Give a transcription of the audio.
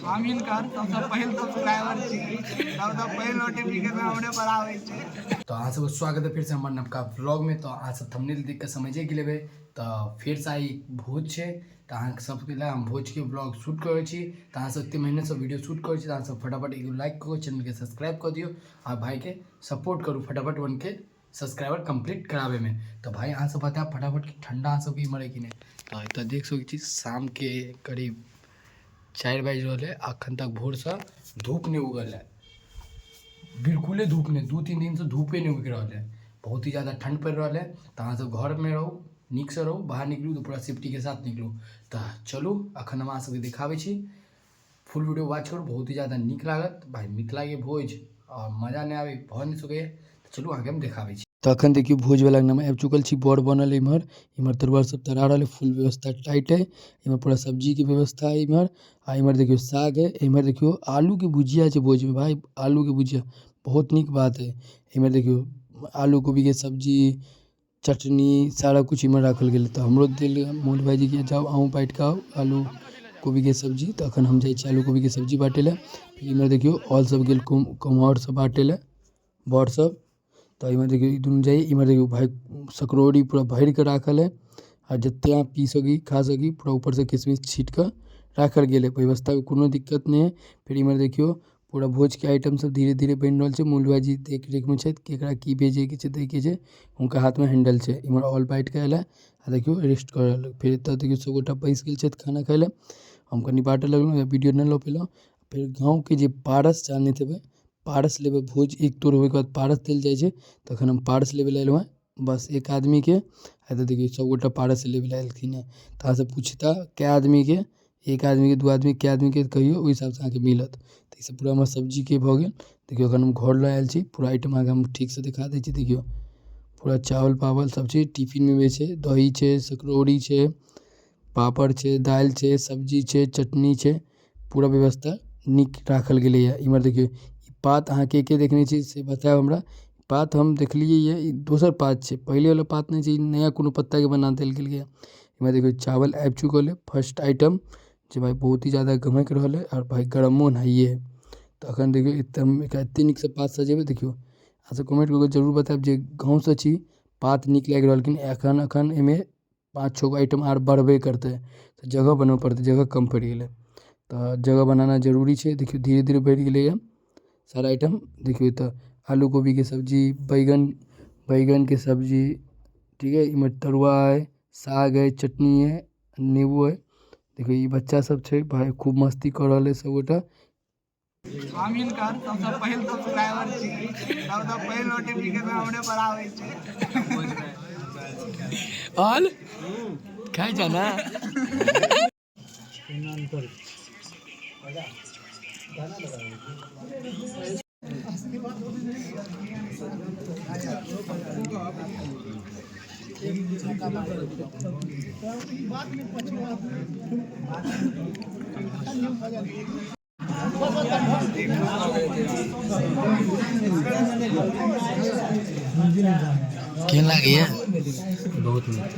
हम हिनकर सबसँ पहिल सब्सक्राइबर छी। सबसँ पहिल नोटिफिकेशन हमरे पर आबै छै। तऽ अहाँ सबके स्वागत है फिरसँ हमर नवका व्लॉगमे। तऽ अहाँ सब थंबनेल देख कऽ समझे गेलेबै। तऽ फेरसँ आइ भोज छै, तऽ अहाँ सबके लए हम भोजके व्लॉग शूट करै छी। तऽ अहाँ सब एते मेहनतसँ वीडियो शूट करै छी, तऽ अहाँ सब फटाफट एगो लाइक कऽ चैनलके सब्सक्राइब कऽ दियौ आ भाइके सपोर्ट करू फटाफट 1K सब्सक्राइबर कम्प्लीट कराबैमे। तऽ भाइ अहाँ सब बतायब फटाफट कि ठण्डा अहाँ सबके इम्हर है कि नहि। तऽ एतऽ देख सकै छी शामके करीब 4 बाजि रहल है, अखन तक भोरसँ धूप नहि उगल है, बिल्कुले धूप नहि। 2-3 दिनसँ धूपे नहि उगि रहल है, बहुत ही ज़्यादा ठण्ड पड़ि रहल है। तऽ अहाँ सब घरमे रहू, नीकसँ रहू, बाहर निकलू तऽ पूरा सेफ्टीके साथ निकलू। तऽ चलू अखन हम अहाँ सबके देखाबै छी, फुल वीडियो वॉच करू, बहुत ही ज़्यादा नीक लागत। भाइ मिथिलाके भोज आओर मजा नहि आबै भऽ नहि सकैए। तऽ चलू अहाँके हम देखाबै छी। तऽ अखन देखियौ भोजवला अंगनामे आबि चुकल छी। बर बनल इम्हर इम्हर तरुआ सब तरा रहल है, फुल व्यवस्था टाइट है। इम्हर पूरा सब्जीके व्यवस्था है इम्हर, आ इम्हर देखियौ साग है, इम्हर देखियौ आलूके भुजिया छै भोजमे। भाइ आलूके भुजिया बहुत नीक बात है। इम्हर देखियौ आलू कोबीके सब्जी, चटनी, सारा किछु इम्हर राखल गेल। तऽ हमरो देल मोहन भाइजीके, जाउ अहूँ बाँटि कऽ आउ आलू कोबीके सब्जी। तऽ अखन हम जाइ छी आलू कोबीके सब्जी बाँटै लए। इम्हर देखियौ ऑल सब गेल कुम्हर सब बाँटै लए बर सब। तऽ इम्हर देखियौ ई दुनू जाइ। इम्हर देखियौ भाइ सकरौरी पूरा भरिकऽ राखल है, आ जते अहाँ पी सकी खा सकी, पूरा ऊपरसँ किशमिश छीटि कऽ राखल गेल है। व्यवस्थाके कोनो दिक्कत नहि है। फेर इम्हर देखियौ पूरा भोजके आइटम सब धीरे धीरे बनि रहल छै। मोलू भाइजी देख रेखमे छथि, केकरा की भेजैके छै दैके छै, हुनका हाथमे हैंडल छै। इम्हर ऑल बाँटि कऽ आयल है आ देखियौ रेस्ट कऽ रहल है। फेर एतऽ देखियौ सबगोटा बैसि गेल छथि खाना खाइ लए। हम कनि बाँटऽ लगलहुँ, वीडियो नहि लऽ पेलहुँ। फेर गाँवके जे पारस जानैत हेबै, पारस लेबै भोज एक तोड़ होइके बाद पारस देल जाइ छै। तखन हम पारस लेबै लए एलहुँ हँ, बस एक आदमीके। आ एतऽ देखियौ सबगोटा पारस लेबै लए एलखिन हँ। तऽ अहाँसँ पूछता कए आदमीके, एक आदमीके, 2 आदमीके, कए आदमीके कहियौ, ओहि हिसाबसँ अहाँके मिलत। तऽ ईसब पूरा हमर सब्जीके भऽ गेल। देखियौ अखन हम घर लऽ आयल छी, पूरा आइटम अहाँके हम ठीकसँ देखा दै छी। देखियौ पूरा चावल पावल सब चीज टिफिनमे भी छै, दही छै, सकरौरी छै, पापड़ छै, दालि छै, सब्जी छै, चटनी छै, पूरा व्यवस्था नीक राखल गेलैए। इम्हर देखियौ ई पात अहाँ के के देखने छी से बतायब हमरा। पात हम देखलियै यऽ, ई दोसर पात छै, पहिलेवला पात नहि छै, ई नया कोनो पत्ताके बना देल गेलैए। इम्हर देखियौ चावल आबि चुकल अइ फर्स्ट आइटम, जे भाइ बहुत ही ज्यादा गमकि रहल अइ आओर भाइ गरमो ओनाहिए हइ। तऽ अखन देखियौ एकदम एकरा एतेक नीकसँ पात सजेबै। देखियौ अहाँसब कमेन्ट कऽ कऽ जरूर बतायब जे गाँवसँ छी, पात नीक लागि रहल कि नहि। एखन एखन एहिमे 5-6 गो आइटम आर बढ़बे करतै, तऽ जगह बनबऽ पड़तै, जगह कम पड़ि गेलै, तऽ जगह बनाना जरूरी छै। देखियौ धीरे धीरे बढ़ि गेलैए सारा आइटम। देखियौ तऽ आलू कोबीके सब्जी, बैगन, बैगनके सब्जी, ठीक हइ, इम्हर तरुआ अइ, साग अइ, चटनी अइ, नेबो अइ। देखियौ ई बच्चा सब छै, भाइ खूब मस्ती कऽ रहल अइ सबगोटा। हम हिनकर सबसँ पहिल सब्सक्राइबर छी। सबसँ पहिल नोटिफिकेशन हमरे पर आबै छै। ऑल खाइ जा ना। केहन लागैया? बहुत नीक।